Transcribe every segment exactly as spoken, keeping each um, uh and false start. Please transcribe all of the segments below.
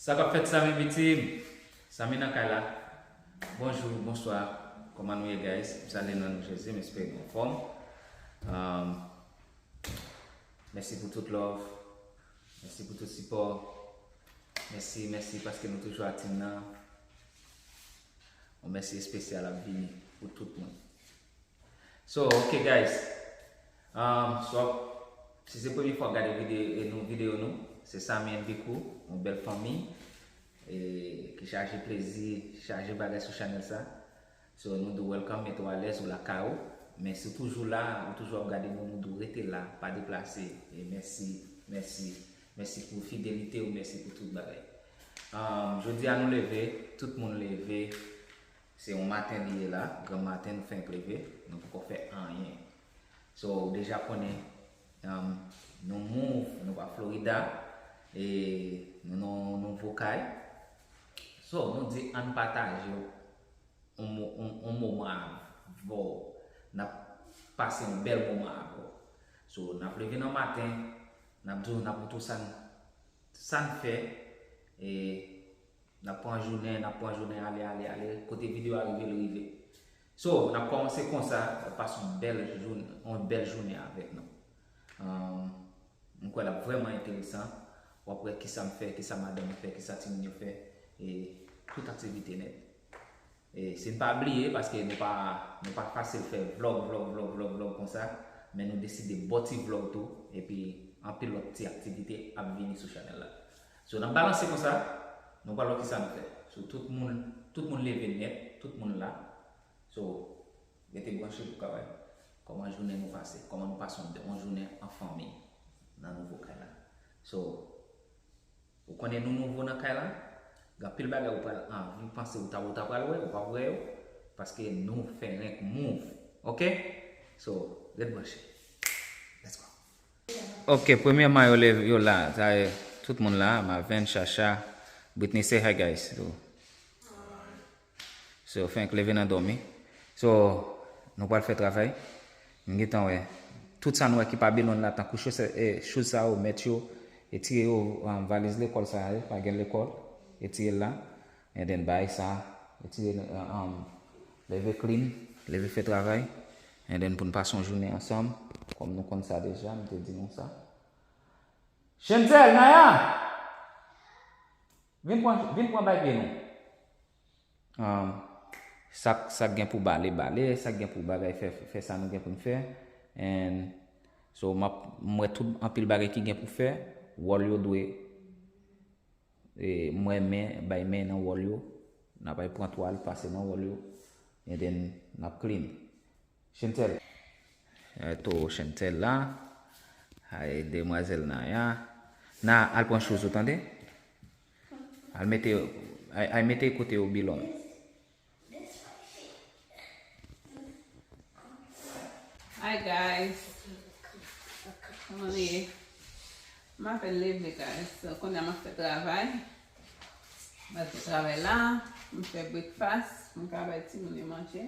Sa k ap fèt, Sami Bitim? Sami nan kay la. Bonjou, bonswa. Kòman nou ye, guys? M salye nan non Jezi, m espere nou anfòm. Um, mèsi pou tout love. Mèsi pou tout sipò. Mèsi, mèsi paske nou toujou ak team nan. Yon mèsi espesyal ap vini pou tout moun. So, ok, guys. Um, so, si se premye fwa w gade vide-, e nou, videyo nou, se Sami and Bikou, yon bèl fanmi, e, ki chaje plezi, chaje bagay sou chanèl sa. So, nou di w welcome, mete w alèz, ou lakay ou. Men si w toujou la, ou toujou ap gade nou, nou di w rete la, pa deplase. E mèsi, mèsi, mèsi pou fidelite w, mèsi pou tout bagay. Um, jodi a nou leve, tout moun leve. Se yon maten li ye la, granm maten, nou fenk leve, nou poko fè anyen. So, ou deja konnen, um, nou move, nou pa Florida, e nou nan yon nouvo kay. So, nou di ann pataje yon mo-, yon, yon moman avè w. N ap pase yon bèl moman avè w. So, n ap leve nan maten, n ap di w, n ap montre w sa n, sa n fè, e n ap pran jounen, n ap pran jounen, ale, ale, ale, kote videyo a rive, l rive. So, n ap kòmanse konsa, w ap pase yon bèl jounen, yon bèl jounen avèk nou. Um, m kwè l ap vrèman enteresan. W ap wè kisa m fè, kisa madanm mwen fè, kisa timoun yo fè, e tout aktivite nèt. E si n pa bliye, paske nou pa, nou pa fasil fè vlog, vlog, vlog, vlog, vlog konsa, men nou deside ba w ti vlog tou, epi anpil lòt ti aktivite ap vini sou chanèl la. So, n ap balanse konsa, nou pral wè kisa nou fè. So, tout moun, tout moun leve nèt, tout moun la. So, rete branche pou w ka wè kòman jounen nou pase, kòman nou pase yon, yon jounen an fanmi nan nouvo kay la. So, ou konnen nou nouvo nan kay la, gen anpil bagay ou pral anvi panse ou ta, ou ta pral wè, ou p ap wè yo, paske nou fè renk move, ok? So, ret branche. Let's go. Ok, premyèman yo leve, yo la, sa e tout moun la, Maven, Chacha, Britney, say hi guys. So, So, fenk leve nan dòmi. So, nou pral fè travay. M gentan wè. Tout sa nou wè ki pa Babilòn la, tankou chosè, e, shoes sa yo, mèt yo, etire yo, um, valiz lekòl sa yo, pa gen lekòl, etire l la. And then, bay sa, etire, um, leve clean, leve fè travay. And then, pou n pase yon jounen ansanm, kòm nou konn sa deja, m te di nou sa. Chantel, Naya! Vin pran, vin pran bay pye nou. Um, sa k, sa k gen pou bale, bale, sa k gen pou bagay, fè, fè sa nou gen pou n fè. And so, m ap, m wè tout anpil bagay ki gen pou fè, wòl yo dwe, e, m wè men, bay men nan wòl yo, n ap al pran twal, pase nan wòl yo, and then n ap clean. Chantel. E, towo Chantel la. Ay, demwazèl Naya. Na, al pran shoes ou, tande? Al mete, ay, ay mete kote yo bilon. Hi guys. Kòman nou ye? M apèn leve, guys. So, kounye a m ap fè travay. M al fè travay la. M fè breakfast. M ka bay timoun yo manje.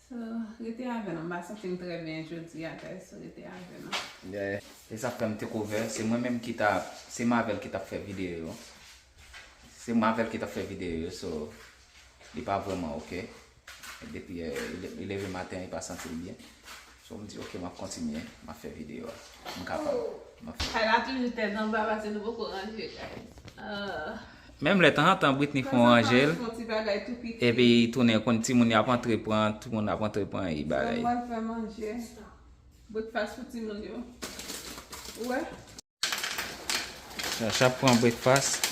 So, rete avè nou. M pa santi m trè byen jodi a, guys. So, rete avè nou. Yeah. E sa fè m tek over. Se mwen menm ki ta, se Mavel ki t ap fè videyo yo. Se Mavel ki t ap fè videyo yo, so, li pa vrèman ok. Depi, eh, li, li leve maten, li pa santi l byen. So, m di, ok, m ap kontinye, m ap fè videyo a. M kapab. M ap fè. Kay la toujou tèt anba paske nou poko ranje, guys. Ah. Menm lè tanzantan Britney fè yon ranje l, epi tounen konn timoun y ap antre pran, tout moun ap antre pran e bagay. Mwen fè manje. Breakfast pou timoun yo. Ou wè? Chacha pran breakfast.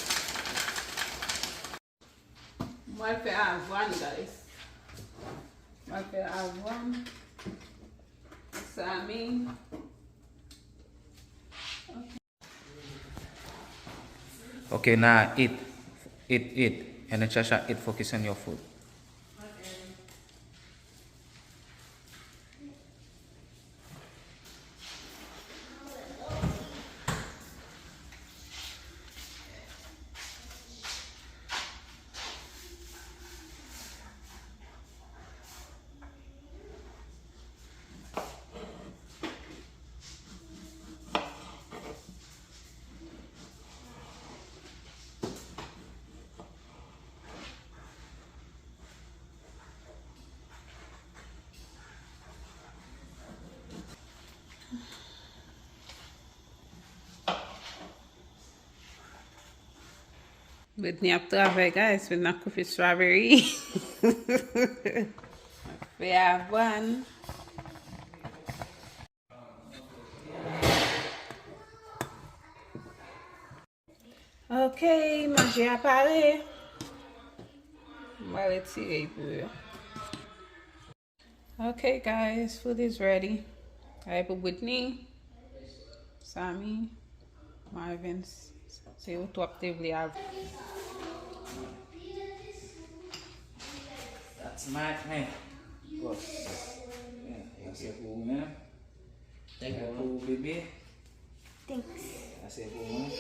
Mwen fè avwàn, guys. Mwen fè avwàn. Sami. Okay, now eat, eat, eat, and then Chacha eat, focus on your food. Britney ap travay, guys. Britney ap koupe strawberry. Fè avwàn. Ok, manje a pare. M va retire l pou yo. Ok, guys, food is ready. Ay pou Britney, Samy, Marvin, se yo twòp te vle avè. That's my man. Boss. Yeah, that's it for me. Thank you. Pou bebe. Thanks. Sa se pou mwen.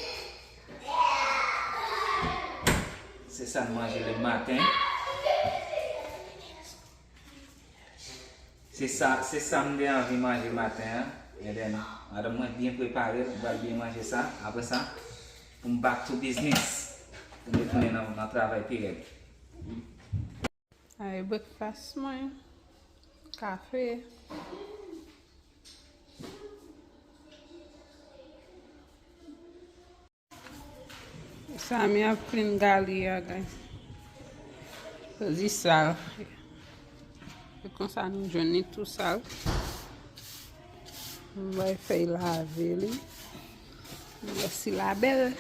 Se sa m manje le maten. Se sa, se sa m te anvi manje maten an. And then, madanm mwen byen prepare l, m pral byen manje sa. Apre sa, pou m back to business. Pou m retounen nan, nan travay pi rèd. Ay, breakfast mwen. Kafe. Samy ap clean gali a, guys. Li sal. Se konsa nou jwenn li tou sal. M bay fèy lave li. Voici la belle.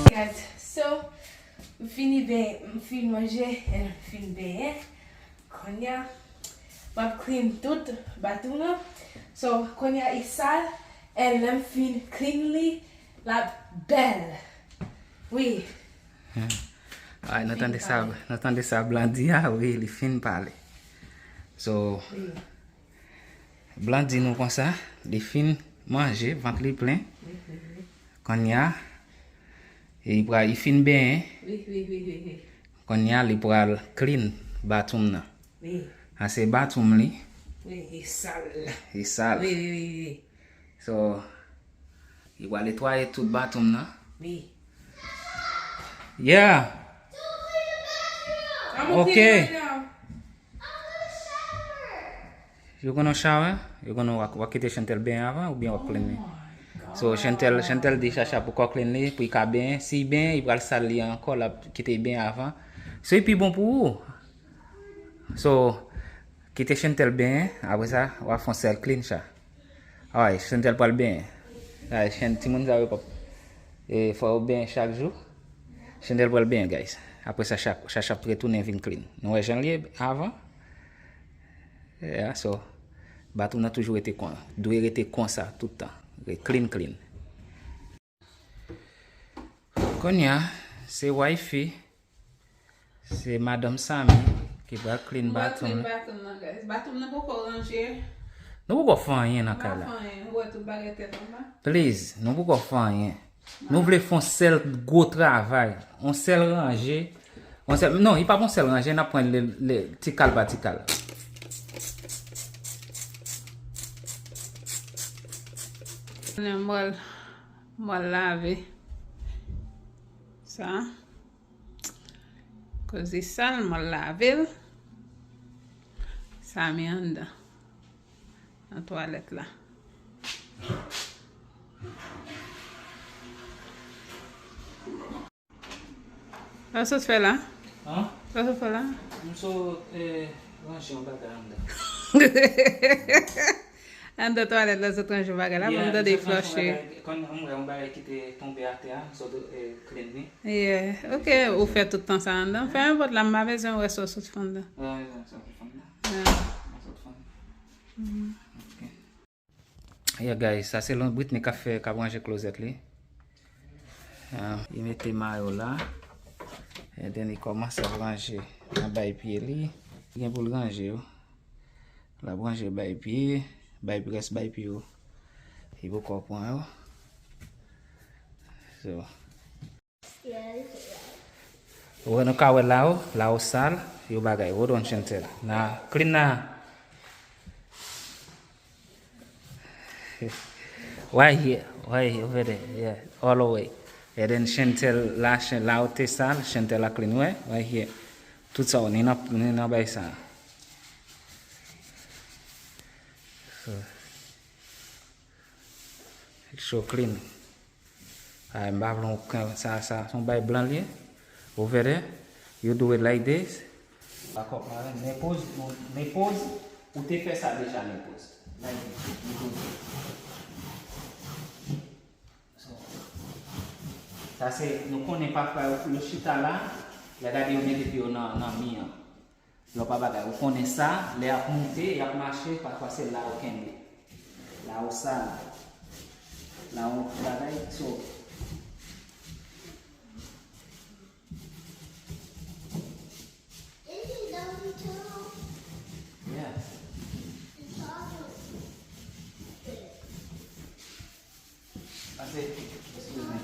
Guys, so, m fini ben, m fin manje, and m fin benyen. Kounye a, m ap clean tout bathroom nan. So, kounye a, li sal, and lè m fin clean li, l ap bèl. Wi. Ay, nou tande sa, nou tande sa Blandy a, wi, li fin pale. So, Blandy nou konsa, li fin manje, vant li plen. Kounye a, li pra-, li fin benyen. Kounye a, li pral clean bathroom nan. Wi. Sa se bathroom li. Wi, li sal. Li sal. Wi, wi, wi, wi. So, li pral netwaye tout bathroom nan. Wi. Yeah. I'm okay. Okay. Right now. You gonna shower? You gonna wa, wa kite Chantel benyen avan oubyen w ap clean li? So, Chantel, Chantel di Chacha pou kò clean li, pou li ka benyen. Si li benyen, li pral sal li ankò, l ap kite li benyen avan. So, li pi bon pou ou. So, kite Chantel benyen, apre sa, w ap fè yon sèl clean, Cha. Ay, Chantel pral benyen. Ay, Chan-, timoun sa yo p ap, e, fò yo benyen chak jou. Chantel pral benyen, guys. Apre sa, Cha, Chacha ap retounen vin clean. Nou wè jan l ye avan? Yeah, so, bathroom nan toujou rete kon, dwe rete konsa tout tan. Re-, clean, clean. Kounye a, se wifey, se madanm Samy ki pral clean bathroom. Mwen clean bathroom nan, guys. Bathroom nan poko ranje. Nou poko fè anyen nan kay la. Pa fè anyen. Ou wè tout bagay tèt anba. Please, nou poko fè anyen. Nou vle fè yon sèl gwo travay, yon sèl ranje, yon sèl, non, li p ap yon sèl ranje, n ap pran le, le, ti kal pa ti kal. Kounye a m pral, m pral lave sa. Koz li sal, m pral lave l. Samy anndan. Nan twalèt la. Sa w sot fè la? An? Sa w sot fè la? M sot, eh, ranje yon bagay anndan. Anndan twalèt la, sot ranje yon bagay la, pou m tande flush. Kon m wè yon bagay ki te tonbe atè a, m sot, eh, clean li. Yeah, ok, ou fè tout tan sa anndan. Fè nenpòt la, m pa bezwen wè sa w sot fè anndan. M pa bezwen sa w sot fè anndan. Yeah. M sot fè anndan. Yeah, guys, sa se Lon Britney k ap fè, k ap ranje klozèt li. Ah, li mete mayo la. And then li kòmanse ap ranje nan bay pye li. Li gen pou l ranje yo. L ap ranje bay pye, bay près, bay pye yo. Li poko pran yo. So. Ou wè, nou ka wè la o, la o sal, yo bagay. Hold on, Chantel. Na, clean na. Right here, right here, over there, yeah, all the way. And then Chantel la, Chan-, la o te sal, Chantel la clean, wè, right here. Tout sa, ni nan, ni nan bay sa. So, it show clean. Ah, m pa vle w pran sa, sa, se yon bay blan li ye. Over there, you do it like this. Dakò, maren, men poz, men poz, ou te fè sa deja, men poz. Like this, you do it. So, sa se, nou konnen pafwa yo, yo chita la, lè gade yo mete pye yo nan, nan mi an. Lòt pa bagay, ou konnen sa, lè y ap moute, y ap mache, pafwa se la ou kenbe. La ou sa la. La ou bagay, so. Yeah. Pase, excuse me.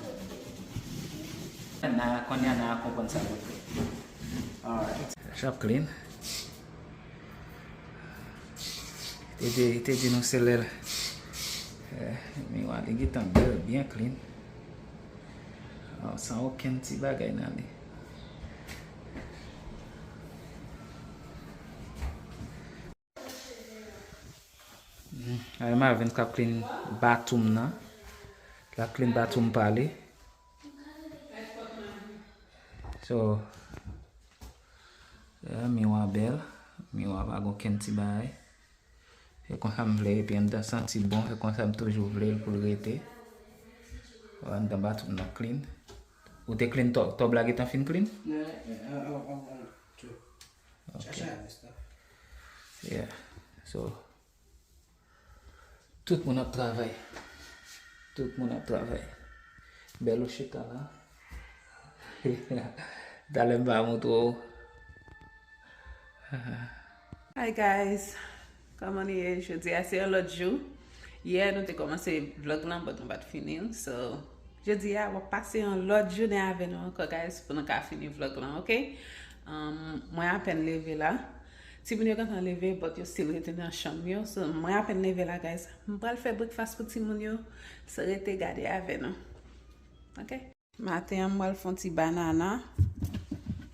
Naya, kounye a Naya konprann sa l pou fè. Alright. Shop clean. Te di, te di nou se lè l, eh, miwa li gentan bèl, byen clean. Oh, san okenn ti bagay nan li. Hmm, ay, Marvin k ap clean bathroom nan. L ap clean bathroom pa li. So, yeah, miwa bèl. Miwa pa gen okenn ti bagay. Se konsa m vle, epi anndan santi bon, se konsa m toujou vle l pou l rete. Anndan bathroom nan clean. Ou te clean tòb, tòb la gentan fin clean? Yeah, yeah, I, I, I want to. Ok. Chacha avè sa. Yeah. So, tout moun ap travay. Tout moun ap travay. Bèl ou chita la. Talè m va montre w. Hi guys. Kòman nou ye? Jodi a se yon lòt jou. Yè nou te kòmanse vlog lan, but nou pa t fini l. So, jodi a w ap pase yon lòt jounen avè nou ankò, guys, pou nou ka fini vlog lan, ok? Um, mwen apèn leve la. Timoun yo gentan leve, but yo still rete nan chanm yo. So, mwen apèn leve la, guys. M pral fè breakfast pou timoun yo. So, rete gade avè nou. Ok? Maten an, m pral fè yon ti banana.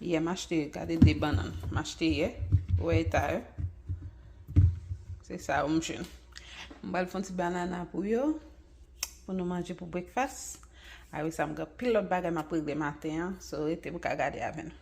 Yè, m achte, gade de bannann. M achte yè. Ou wè eta yo? Se sa yo m jwenn. M pral fè yon ti banana pou yo, pou nou manje pou breakfast. Apre sa, m gen anpil lòt bagay m ap regle maten an. So, rete pou ka gade avè nou.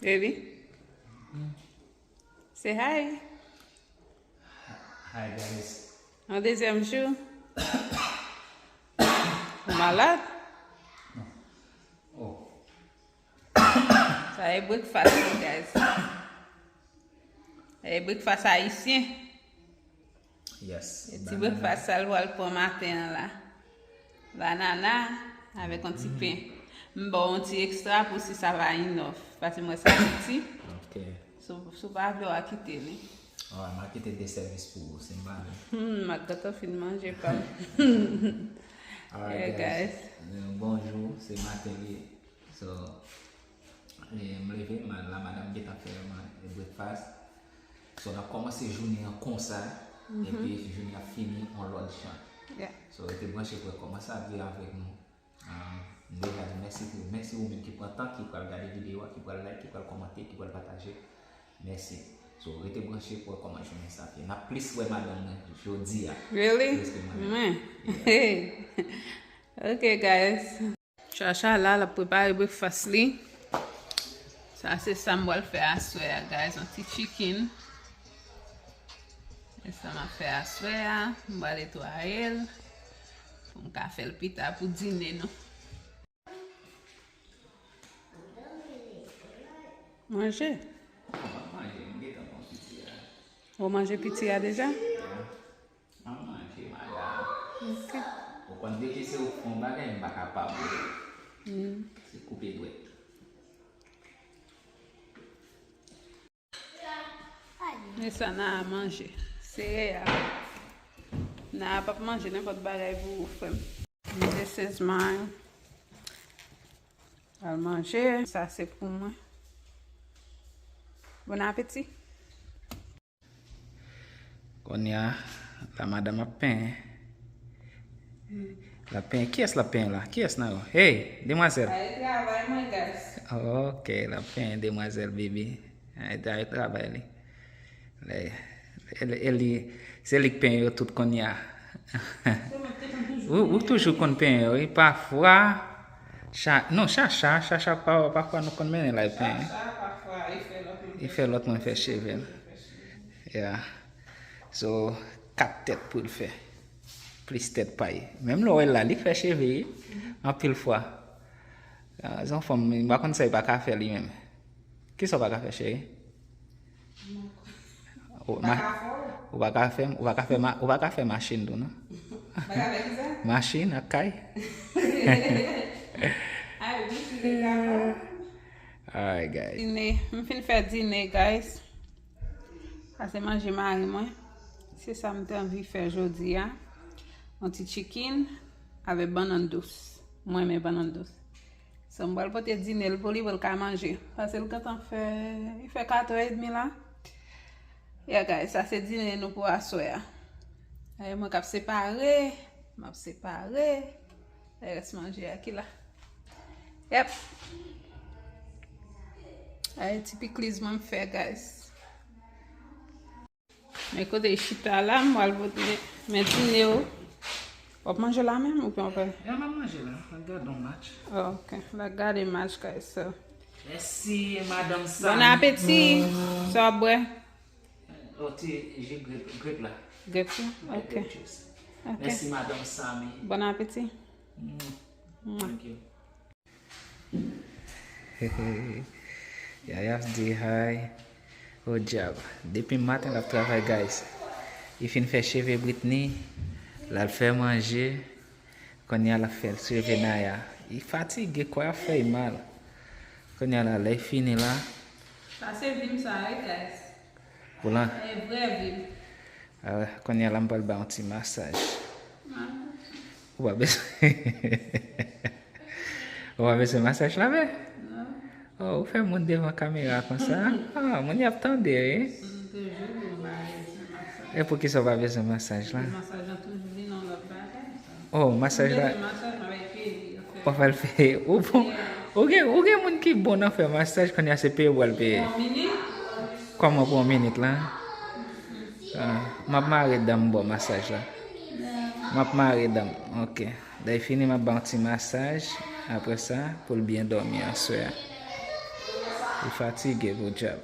Baby. Say hi. Hi, guys. Yon dezyèm jou. Ou malad? Oh. Sa e breakfast, guys. Sa e breakfast ayisyen. Yes. E ti breakfast sa l pral pran maten an la. Banana avèk yon ti pen. M ba w yon ti ekstra pou si sa va enough. Paske m wè sa piti. Ok. Si w pa vle w a kite li. Alright, m a kite de sèvis pou ou, se m pa vle. Hmm, m a gentan fin manje pa m. Alright guys. Bonjou, se maten li. So, e, m leve, m al la madanm gentan fè manje breakfast. So, n ap kòmanse jounen an konsa, epi jounen an ap fini yon lòt jan. So, rete branche pou wè kòman sa ap vire avèk nou. M deja di mèsi pou, mèsi ou menm ki pran tan, ki pral gade videyo a, ki pral like, ki pral kòmante, ki pral pataje. Mèsi. So, rete branche pou wè kòman jounen sa ap ye. N ap plis wè madanm nan jodi a. Really? Mwen. Ok guys. Chacha la, l ap prepare breakfast li. Sa se sa m pral fè aswè a guys, yon ti chicken. E sa m ap fè aswè a, m pral netwaye l pou m ka fè l pita pou dine nou. Manje. Ou manje piti a deja? An manje madanm. Ok. Ou konn depi se ou k fè yon bagay m pa kapab. Se koupe dwèt. Men sa Nana manje. Serè a. Nana p ap manje nenpòt bagay pou ou frè m. This is mine. Al manje. Sa se pou mwen. Bon apeti. Kounye a, la madanm ap penyen. L ap penyen. Kiyès l ap penyen la? Kiyès nan yo? Hey, demwazèl! Ay travay mwen guys. Ok, l ap penyen demwazèl baby. Ay travay li. E li, se li k penyen yo tout kounye a. Ou toujou konn penyen yo wi. Pafwa, cha, non, Chacha, Chacha pafwa nou konn mennen l al penyen. Li fè lòt moun fè cheve l. Yeah. So, kat tèt pou l fè. Plis tèt pay. Menm lè w wè l la, li k fè cheve wi. Anpil fwa. Zanfan m, m pa konn sa li pa ka fè li menm. Kisa w pa ka fè, cheri? Ou pa ka fè, ou pa ka fè, ou pa ka fè machin tou, non? Machin ak kay. Alright, guys. Dine, m fin fè dine, guys. Sa se manje mari mwen. Se sa m te anvi fè jodi a. Yon ti chicken avèk bannann dous. Mwen renmen bannann dous. So, m pral pote dine l pou li, pou l ka manje. Paske l gentan fè, li fè katrè edmi la. Yeah, guys, sa se dine nou pou aswè a. E mwen k ap separe, m ap separe. E rès manje a ki la. Yep. E ti pikliz mwen m fè, guys. Men kote l chita la, m pral pote men dine w. W ap manje la menm oubyen w ap... Ya, m ap manje la. M ap gade yon match. Oh, ok. L ap gade match, guys, so. Mèsi, madanm Sam. Bon apeti. Sa w ap bwè? Oh, ti ji grep, grep la. Grep la? Ok. Grep juice. Ok. Mèsi, madanm Sami. Bon apeti. Mm. Thank you. Yaya ap di hi. O dyab. Depi maten l ap travay, guys. Li fin fè cheve Britney. L al fè manje. Kounye a l ap fè cheve Naya. Li fatige, kò a fè l mal. Kounye a la, lè l fini la. Sa se vi m sa, wi, guys. Pou lan. Sa e vrè vi m. Ah, kounye a la m pral ba yon ti masaj. Ou pa bezwen. Ou pa bezwen masaj la, men? Oh, ou fè moun devan kamera konsa. Ah, moun y ap tande, wi. E poukisa ou pa bezwen masaj la? Masaj lan toujou vin yon lòt bagay. Oh, masaj la. Ou fè l peye. Ou bon. Ou gen, ou gen moun ki bon nan fè masaj, kounye a se peye ou pral peye. Kòman pou yon minit la? Ah, m ap mare dan m bò masaj la. M ap mare dan m. Ok. Lè l fini, m ap ba yon ti masaj. Apre sa, pou l byen dòmi aswè a. Li fatige pou dyab.